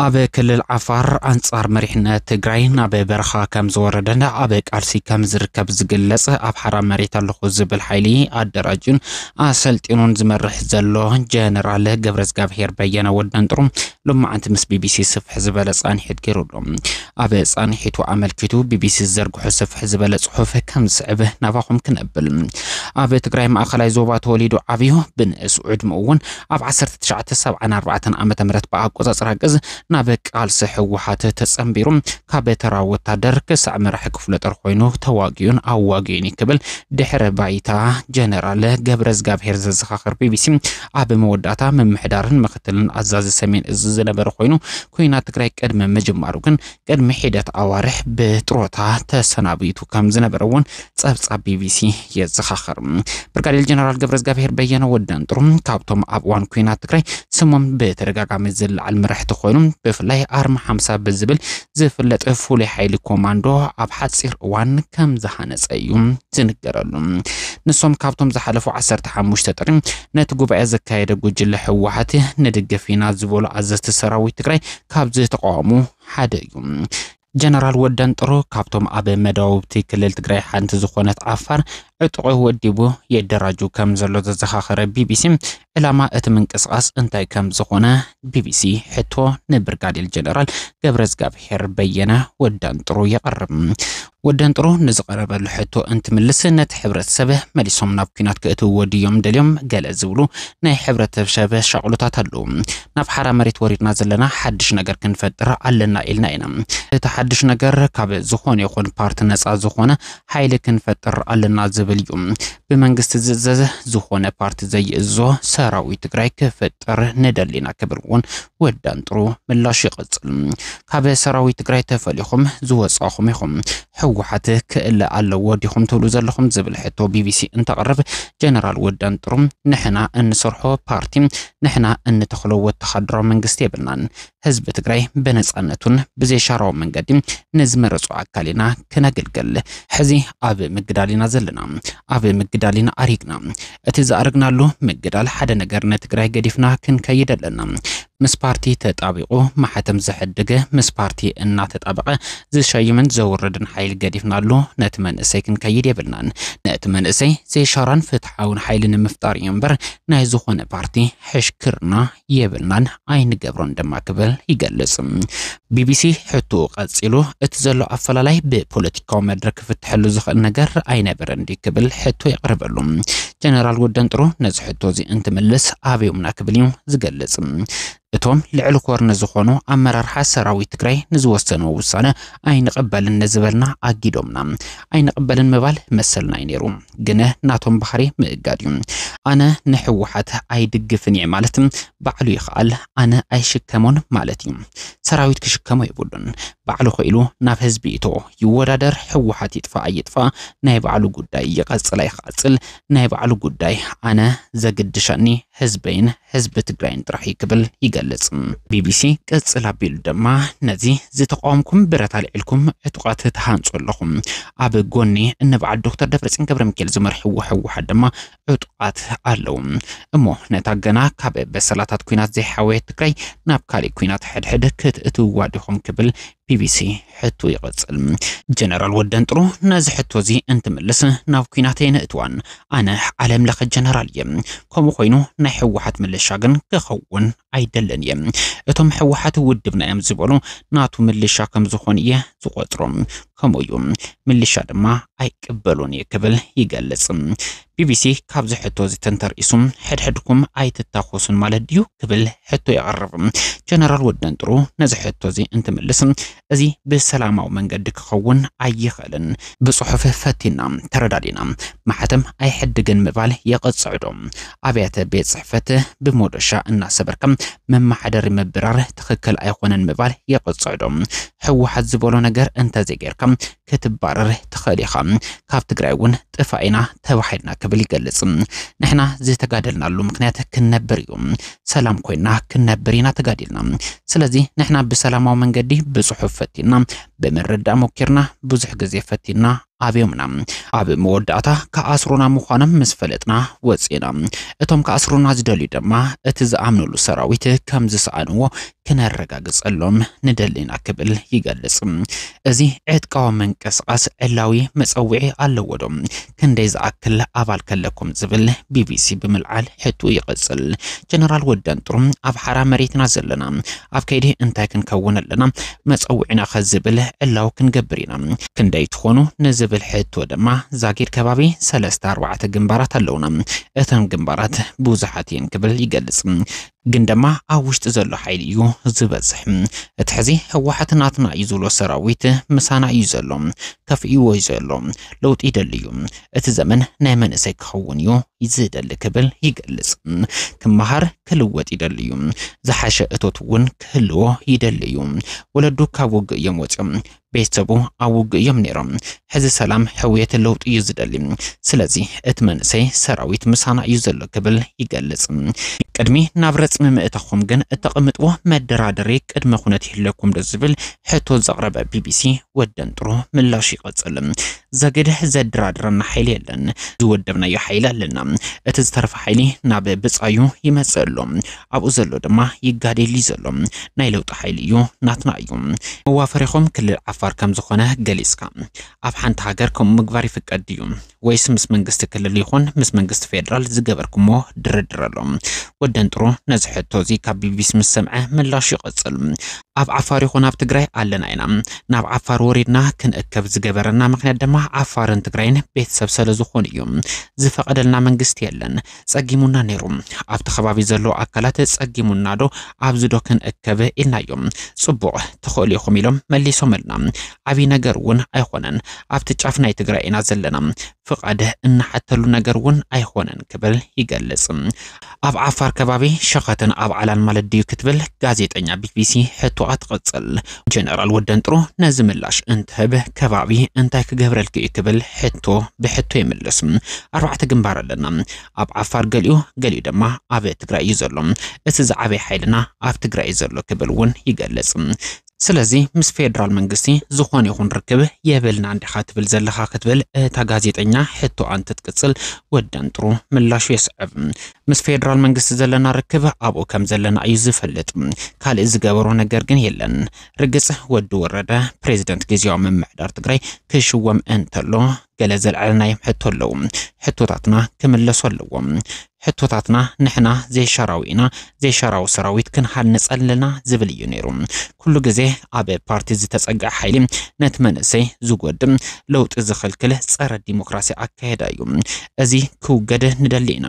ኣብ ክልል ዓፋር ኣንጻር መሪሕነት ትግራይ ናብ በረኻ ከም ዝወረደን ኣብ ቃልሲ ከም ዝርከብ ዝግለጽ ኣብ ሓራ መሬት ኣለኹ ዝብል ሓይሊ ኣደራጅን ኣሰልጢኑን ዝመርሕ ዘሎ ጀነራል ገብረዝጋብሄር በየነ ወዳንጥሩ ሎማዓንቲ ምስ ቢቢሲ ስፍሕ ዝበለ ጻንሒት ገይሩ ኣሎ። ኣብ ጻንሒቱ ኣመልኪቱ ቢቢሲ ዝዘርግሖ ስፍሕ ዝበለ ጽሑፍ ከም ዝስዕብ ናባኹም ክነብል። ኣብ ትግራይ ማእኸላይ ዞባ ተወሊዱ ዓብዩ ብንእስ ዕድመኡ እውን ኣብ ዓሰርተ ትሽዓተ ሰብዓን ኣርባዕተን ዓመተ ምህረት ብኣቆጻጽራ ግእዝ ናብ ቃልሲ ህወሓት ተጸንቢሩ ካብ ተራ ወታደር ክሳዕ መራሒ ክፍለ ጦር ኮይኑ ተዋጊኡን ኣዋጊኡን እዩ ክብል ድሕረ ባይታ ጀነራል ገብረዝጋብሄር ዘዘኻኽር ቢቢሲ ኣብ መወዳእታ ምምሕዳርን ምክትልን ኣዛዚ ሰሜን እዝ ዝነበረ ኮይኑ፣ ኩናት ትግራይ ቅድሚ ምጅማሩ ግን ቅድሚ ሒደት ኣዋርሕ ብጥሮታ ተሰናቢቱ ከም ዝነበረ እውን ጸብጻብ ቢቢሲ የዘኻኽር። ብርጋዴር ጀነራል ገብረዝጋብሄር በየነ ወዳንጥሩ ካብቶም ኣብ እዋን ኩናት ትግራይ ስሞም ብተደጋጋሚ ዝለዓል መራሕቲ ኮይኑ፣ ብፍላይ ኣርማ ሓምሳ ብዝብል ዝፍለጥ ፍሉይ ሓይሊ ኮማንዶ ኣብ ሓጺር እዋን ከም ዝሃነጸ እዩ ዝንገረሉ። ንሶም ካብቶም ዝሓለፉ ዓሰርተ ሓሙሽተ ጥሪ ነቲ ጉባኤ ዘካየደ ጉጅለ ህወሓት ንድግፍ ኢና ዝበሉ ኣዘዝቲ ሰራዊት ትግራይ ካብ ዝተቃወሙ ሓደ እዩ። ጀነራል ወዳንጥሩ ካብቶም ኣብ መዳውብቲ ክልል ትግራይ ሓንቲ ዝኾነት ዓፋር ዕጡቕ ወዲቡ የደራጁ ከም ዘሎ ዘዘኻኸረ ቢቢሲ፣ ዕላማ እቲ ምንቅስቓስ እንታይ ከም ዝኾነ ቢቢሲ ሕቶ ንብርጋዴር ጀነራል ገብረዝጋብሄር በየነ ወዳንጥሩ የቕርብ። ወዳንጥሩ ንዝቐረበሉ ሕቶ እንትምልስ፣ ነቲ ሕብረተሰብ መሊሶም ናብ ኲናት ክእትውዎ ድዮም ደልዮም ገለ ዝብሉ ናይ ሕብረተሰብ ሻቕሎታት ኣለዉ። ናብ ሓራ መሬት ወሪድና ዘለና ሓድሽ ነገር ክንፈጥር ኣለና ኢልና ኢና። እቲ ሓድሽ ነገር ካብ ዝኾነ ይኹን ፓርቲ ነፃ ዝኾነ ሓይሊ ክንፈጥር ኣለና ዝብል እዩ። ብመንግስቲ ዝእዘዝ ዝኾነ ፓርቲ ዘይእዞ ሰራዊት ትግራይ ክፈጥር ንደሊና ክብል እውን ወዳንጥሩ ምላሽ ይቕጽል። ካብ ሰራዊት ትግራይ ተፈሊኹም ዝወጻኹም ኢኹም። ህወሓት ክእለ ኣለዎ ዲኹም ትብሉ ዘለኹም ዝብል ሕቶ ቢቢሲ እንተቕርብ፣ ጀነራል ወዳንጥሩ ንሕና እንሰርሖ ፓርቲ፣ ንሕና እንተኽሎ ወተሃደራዊ መንግስቲ የብልናን። ህዝቢ ትግራይ ብነጻነቱን ብዘይሻራዊ መንገዲ ንዝመረጾ ኣካል ኢና ክነግልግል። ሕዚ ኣብ ምግዳል ኢና ዘለና። ኣብ ምግዳል ኢና ኣሪግና። እቲ ዝኣረግናሉ ምግዳል ሓደ ነገር ንትግራይ ገዲፍና ክንከይድ ኣለና። ምስ ፓርቲ ተጣቢቑ ማሕተም ዘሕድግ፣ ምስ ፓርቲ እናተጣበቐ ዝሸይምን ዘውርድን ሓይሊ ገዲፍናሉ ነቲ መንእሰይ ክንከይድ የብልናን። ነቲ መንእሰይ ዘይሻራን ፍትሓውን ሓይሊ ንምፍጣር እዩ እምበር ናይ ዝኾነ ፓርቲ ሕሽክርና የብልናን ኣይንገብሮን ድማ ክብል ይገልጽ። ቢቢሲ ሕቶኡ ቀጺሉ፣ እቲ ዘሎ ኣፈላላይ ብፖለቲካዊ መድረክ ክፍትሐሉ ዝኽእል ነገር ኣይነበረን ድዩ ክብል ሕቶ የቕርበሉ። ጀነራል ወደንጥሩ ነዚ ሕቶ እዚ እንትምልስ ኣበዮምና ክብል እዩ ዝገልጽ። እቶም ልዕሊ ኮርኒ ዝኾኑ ኣመራርሓ ሰራዊት ትግራይ ንዝወሰንዎ ውሳነ ኣይንቕበልን ንዝበልና ኣጊዶምና። ኣይንቕበልን ምባል መሰልና እዩ ነይሩ፣ ግን ናቶም ባህሪ ምእጋድ እዩ። ኣነ ንህወሓት ኣይድግፍን እየ ማለት ባዕሉ ይኽኣል፣ ኣነ ኣይሽከሞን ማለት እዩ። ሰራዊት ክሽከሞ የብሉን። ባዕሉ ኽኢሉ ናብ ህዝቢ ይእቶ፣ ይወዳደር፣ ህወሓት ይጥፋእ ኣይጥፋእ ናይ ባዕሉ ጉዳይ፣ ይቐጽል ኣይቐጽል ናይ ባዕሉ ጉዳይ። ኣነ ዘግድሸኒ ህዝበይን ህዝቢ ትግራይን ጥራሕ እዩ ክብል ይገልጽ። ቢቢሲ ቅጽል ኣቢሉ ድማ፣ ነዚ ዝተቃወምኩም ብረት ኣልዒልኩም ዕጡቓት ትሃንጹ ኣለኹም። ኣብ ጎኒ እነ በዓል ዶክተር ደብረጽዮን ገብረ ሚካኤል ዝመርሕዎ ህወሓት ድማ ዕጡቓት ኣለዉ። እሞ ነታ ገና ካብ በሰላታት ኲናት ዘይሓወየት ትግራይ ናብ ካሊእ ኲናት ሕድሕድ ክትእትውዋ ዲኹም ክብል ቢቢሲ ሕቶ ይቐጽል። ጀነራል ወደንጥሩ ነዚ ሕቶ እዚ እንትምልስ፣ ናብ ኲናት የንእትዋን፣ ኣነ ዓለም ለኸ ጀነራል እየ። ከምኡ ኮይኑ ናይ ህወሓት ምልሻ ግን ክኸውን ኣይደልን እየ። እቶም ህወሓት ውድብና እዮም ዝበሉ ናቱ ምልሻ ከም ዝኾኑ እየ ዝቆጽሮም። ከምኡ እዩ፣ ምልሻ ድማ ኣይቅበሉን እየ ክብል ይገልጽ። ቢቢሲ ካብዚ ሕቶ እዚ ተንተርኢሱ፣ ሕድሕድኩም ኣይትታኮሱን ማለት ድዩ ክብል ሕቶ የቕርብ። ጀነራል ወደንጥሩ ነዚ ሕቶ እዚ እንትምልስ፣ እዚ ብሰላማዊ መንገዲ ክኸውን ኣይኽእልን። ብጽሑፍ ፈቲና ተረዳዲና፣ ማሕተም ኣይሕድግን ምባል የቐጽዕ ዶ? ኣብያተ ቤት ጽሕፈት ብሞዶሻ እናሰበርካ መመሓደሪ ምብራር ትኽክል ኣይኾነን ምባል የቐጽዕ ዶ? ህወሓት ዝበሎ ነገር እንተዘይጌርካ ክትባረር ትኽእል ኢኻ። ካብ ትግራይ እውን ጥፋእ ኢና ተባሂልና ክብል ይገልጽ። ንሕና ዝተጋደልናሉ ምኽንያት ክንነብር እዩ። ሰላም ኮይና ክንነብር ኢና ተጋዲልና። ስለዚ ንሕና ብሰላማዊ መንገዲ ብጽሑፍ ፈቲና ብምርዳእ ሞኪርና፣ ብዙሕ ግዜ ፈቲና ኣብዮምና። ኣብ መወዳእታ ክኣስሩና ምዃኖም ምስ ፈለጥና ወፂና። እቶም ክኣስሩና ዝደልዩ ድማ እቲ ዝኣምኑሉ ሰራዊት ከም ዝሰኣንዎ ክነረጋግፀሎም ንደሊና ክብል ይገልፅ። እዚ ዕጥቃዊ ምንቅስቃስ ዕላዊ መፀውዒ ኣለዎ ዶ? ክንደይ ዝኣክል ኣባል ከለኩም ዝብል ቢቢሲ ብምልዓል ሕቱ ይቕጽል። ጀነራል ወደንጥሩ ኣብ ሓራ መሬትና ዘለና ኣብ ከይዲ እንታይ ክንከውን ኣለና መጸውዒና ከዝብል ዕላው ክንገብር ኢና። ክንደይ ትኾኑ ንዝብል ሕቶ ድማ ዛጊድ ከባቢ ሰለስተ ኣርባዕተ ግንባራት ኣለውና። እተን ግንባራት ብዙሓት እየን ክብል ይገልጽ። ግን ድማ ኣብ ውሽጢ ዘሎ ሓይሊ እዩ ዝበዝሕ። እቲ ሕዚ ህወሓት ናትና እዩ ዝብሎ ሰራዊት ምሳና እዩ ዘሎ። ከፍእዎ እዩ ዘሎ። ለውጢ ይደሊ እዩ። እቲ ዘመን ናይ መንእሰይ ክኸውን እዩ ዝደሊ ክብል ይገልጽ። ክመሃር ክልወጥ ይደሊ እዩ። ዝሓሸ እቶት እውን ክህልዎ ይደሊ እዩ። ወለዱ ካብ ውግእ እዮም ወፂኦም። ቤተሰቡ ኣብ ውግእ እዮም ነይሮም። ሕዚ ሰላም ሕውየት ለውጢ እዩ ዝደሊ። ስለዚ እቲ መንእሰይ ሰራዊት ምሳና እዩ ዘሎ ክብል ይገልጽ። ቅድሚ ናብ ረጽሚ ምእታኹም ግን እተቐምጥዎ መደራደሪ ቅድመ ኩነት ይህለኩም ዶ ዝብል ሕቶ ዘቕረበ ቢቢሲ ወደንጥሩ ምላሹ ይቐጽል። ዘግድሕ ዘደራድረና ሓይሊ የለን። ዝወደብናዮ ሓይሊ ኣለና። እቲ ዝተረፈ ሓይሊ ናብ ብጻዩ ይመጽእ ኣሎ። ኣብኡ ዘሎ ድማ ይጋደል እዩ ዘሎ። ናይ ለውጢ ሓይሊ እዩ፣ ናትና እዩ። መዋፈሪኹም ክልል ዓፋር ከም ዝኾነ ገሊጽካ፣ ኣብ ሓንቲ ሃገር ከምኡ ምግባር ይፍቀድ ድዩ? ወይስ ምስ መንግስቲ ክልል ይኹን ምስ መንግስቲ ፌደራል ዝገበርኩሞ ድርድር ኣሎ? ወደንጥሩ ነዚ ሕቶ እዚ ካብ ቢቢሲ ምስ ሰምዐ ምላሹ ይቐጽል። ኣብ ዓፋር ይኹን ኣብ ትግራይ ኣለና ኢና። ናብ ዓፋር ወሪድና ክንእከብ ዝገበረና ምኽንያት ድማ ዓፋርን ትግራይን ቤተሰብ ስለ ዝኾኑ እዩ። ዝፈቐደልና መንግስቲ የለን። ጸጊሙና ነይሩ። ኣብቲ ከባቢ ዘለዉ ኣካላት ጸጊሙና ዶ ኣብዚ ዶ ክንእከብ ኢልናዮም። ጽቡቕ ትኽእሉ ኢኹም ኢሎም መሊሶምልና። ዓብዪ ነገር እውን ኣይኾነን። ኣብቲ ጫፍ ናይ ትግራይ ኢና ዘለና። ፍቓድ እንሓተሉ ነገር እውን ኣይኾነን ክብል ይገልጽ። ኣብ ዓፋር ከባቢ ሸኸትን ኣብ ዓላን ማለት ድዩ ክትብል ጋዜጠኛ ቢቢሲ ሕቶኣ ትቕጽል። ጀነራል ወደንጥሩ ነዚ ምላሽ እንትህብ ከባቢ እንታይ ክገብረልኪ እዩ ክብል ሕቶ ብሕቶ ይምልስ። ኣርባዕተ ግንባር ኣለና። ኣብ ዓፋር ገሊኡ፣ ገሊኡ ድማ ኣብ ትግራይ እዩ ዘሎ። እቲ ዝዓበየ ሓይልና ኣብ ትግራይ እዩ ዘሎ ክብል እውን ይገልጽ። ስለዚ ምስ ፌደራል መንግስቲ ዝኾነ ይኹን ርክብ የብልና እንዲኻ ትብል ዘለኻ ክትብል እታ ጋዜጠኛ ሕቶኣ እንትትቅጽል ወደንጥሩ ምላሹ የስዕብ። ምስ ፌደራል መንግስቲ ዘለና ርክብ ኣብኡ ከም ዘለና እዩ ዝፈልጥ። ካልእ ዝገበሮ ነገር ግን የለን። ርግጽ ወዲ ወረደ ፕሬዝደንት ግዝያዊ ምምሕዳር ትግራይ ክሽወም እንተሎ ገለ ዘልዓልናዮም ሕቶ ኣለዉ። ሕቶታትና ክምለሱ ኣለዎም። ሕቶታትና ንሕና ዘይሻራዊ ኢና፣ ዘይሻራዊ ሰራዊት ክንሃንጽ ኣለና ዝብል እዩ ነይሩ። ኩሉ ግዜ ኣብ ፓርቲ ዝተጸግዐ ሓይሊ ነቲ መንእሰይ ዝጎድም ለውጢ ዝኽልክል ጸረ ዲሞክራሲ ኣካየዳ እዩ። እዚ ክውገድ ንደሊ ኢና።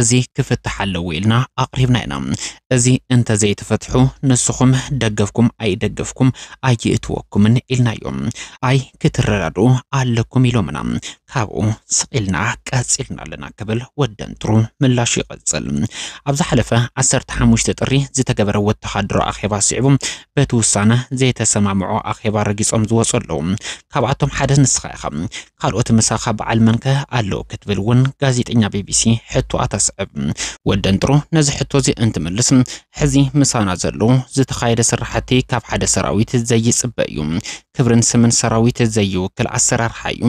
እዚ ክፍታሕ ኣለዎ ኢልና ኣቕሪብና ኢና። እዚ እንተዘይተፈትሑ ንስኹም ደገፍኩም ኣይደገፍኩም ኣይእትወኩምን ኢልናዮም። ኣይ ክትረዳድኡ ኣለኩም ኢሎምና። ካብኡ ስቕ ኢልና ቀጺልና ኣለና ክብል ወደንጥሩ ምላሹ ይቐጽል። ኣብ ዝሓለፈ ዓሰርተ ሓሙሽተ ጥሪ ዝተገበረ ወተሃደራዊ ኣኼባ ስዒቡ በቲ ውሳነ ዘይተሰማምዑ ኣኼባ ረጊጾም ዝወጹ ኣለዉ። ካብኣቶም ሓደ ንስኻ ኢኻ። ካልኦት ምሳኻ በዓል መንከ ኣለዉ ክትብል እውን ጋዜጠኛ ቢቢሲ ሕቶኣ ተስዕብ። ወደንጥሩ ነዚ ሕቶ እዚ እንትምልስ ሕዚ ምሳና ዘለዉ ዝተኻየደ ስራሕቲ ካብ ሓደ ሰራዊት ዘይጽበ እዩ። ክብርን ስምን ሰራዊት ዘይውክል ኣሰራርሓ እዩ።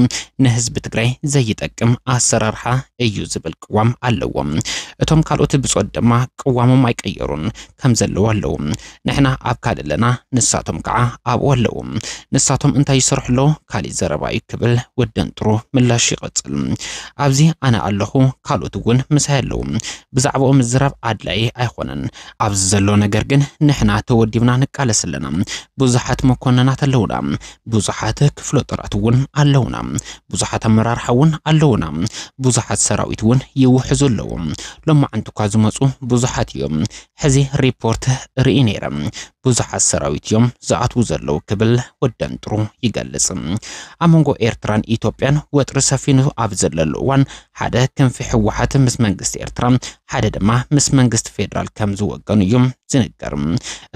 ንህዝቢ ትግራይ ዘይጠቅም ኣሰራርሓ እዩ ዝብል ቅዋም ኣለዎም። እቶም ካልኦት ብጾት ድማ ቅዋሞም ኣይቀየሩን፣ ከም ዘለዉ ኣለዉ። ንሕና ኣብ ካልእ ኣለና፣ ንሳቶም ከዓ ኣብኡ ኣለዉ። ንሳቶም እንታይ ይሰርሑ ኣለዉ? ካሊእ ዘረባ እዩ ክብል ወደንጥሩ ምላሹ ይቐጽል። ኣብዚ ኣነ ኣለኹ፣ ካልኦት እውን ምሳይ ኣለዉ። ብዛዕባኡ ምዝራብ ኣድላዪ ኣይኾነን። ኣብዚ ዘሎ ነገር ግን ንሕና ተወዲብና ንቃለስ ኣለና። ብዙሓት መኮንናት ኣለዉና። ብዙሓት ክፍለ ጦራት እውን ኣለዉና። ብዙሓት ኣመራርሓ እውን ኣለዉና። ብዙሓት ሰራዊት እውን ይውሕዙ ኣለዉ። ሎማዓንቲ እኳ ዝመፁ ብዙሓት እዮም። ሕዚ ሪፖርት ርኢ ነይረ። ብዙሓት ሰራዊት እዮም ዝኣትዉ ዘለዉ ክብል ወደንጥሩ ይገልጽ። ኣብ መንጎ ኤርትራን ኢትዮጵያን ወጥሪ ሰፊኑ ኣብ ዘለሉ እዋን ሓደ ክንፊ ህወሓት ምስ መንግስቲ ኤርትራ ሓደ ድማ ምስ መንግስቲ ፌደራል ከም ዝወገኑ እዩ ዝንገር።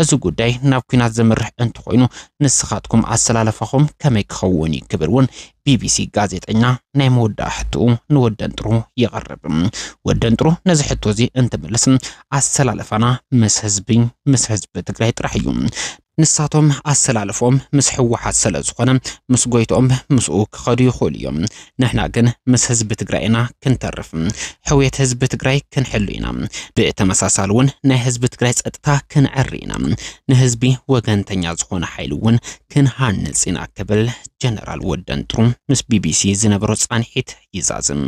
እዚ ጉዳይ ናብ ኲናት ዘምርሕ እንተኾይኑ ንስኻትኩም ኣሰላለፋኹም ከመይ ክኸውን እዩ ክብል እውን ቢቢሲ ጋዜጠኛ ናይ መወዳእታ ሕትኡ ንወደንጥሩ የቕርብ። ወደንጥሩ ነዚ ሕቶ እዚ እንትምልስ ኣሰላለፋና ምስ ህዝቢ፣ ምስ ህዝቢ ትግራይ ጥራሕ እዩ። ንሳቶም ኣሰላልፎም ምስ ህወሓት ስለ ዝኾነ ምስ ጎይትኦም ምስኡ ክኸዱ ይኽእሉ እዮም። ንሕና ግን ምስ ህዝቢ ትግራይ ኢና ክንተርፍ፣ ሕውየት ህዝቢ ትግራይ ክንሕሉ ኢና። ብተመሳሳሊ እውን ናይ ህዝቢ ትግራይ ጸጥታ ክንዕሪ ኢና። ንህዝቢ ወገንተኛ ዝኾነ ሓይሊ እውን ክንሃንጽ ኢና ክብል ጀነራል ወደን ጥሩ ምስ ቢቢሲ ዝነበሮ ጻንሒት ይዛዝም።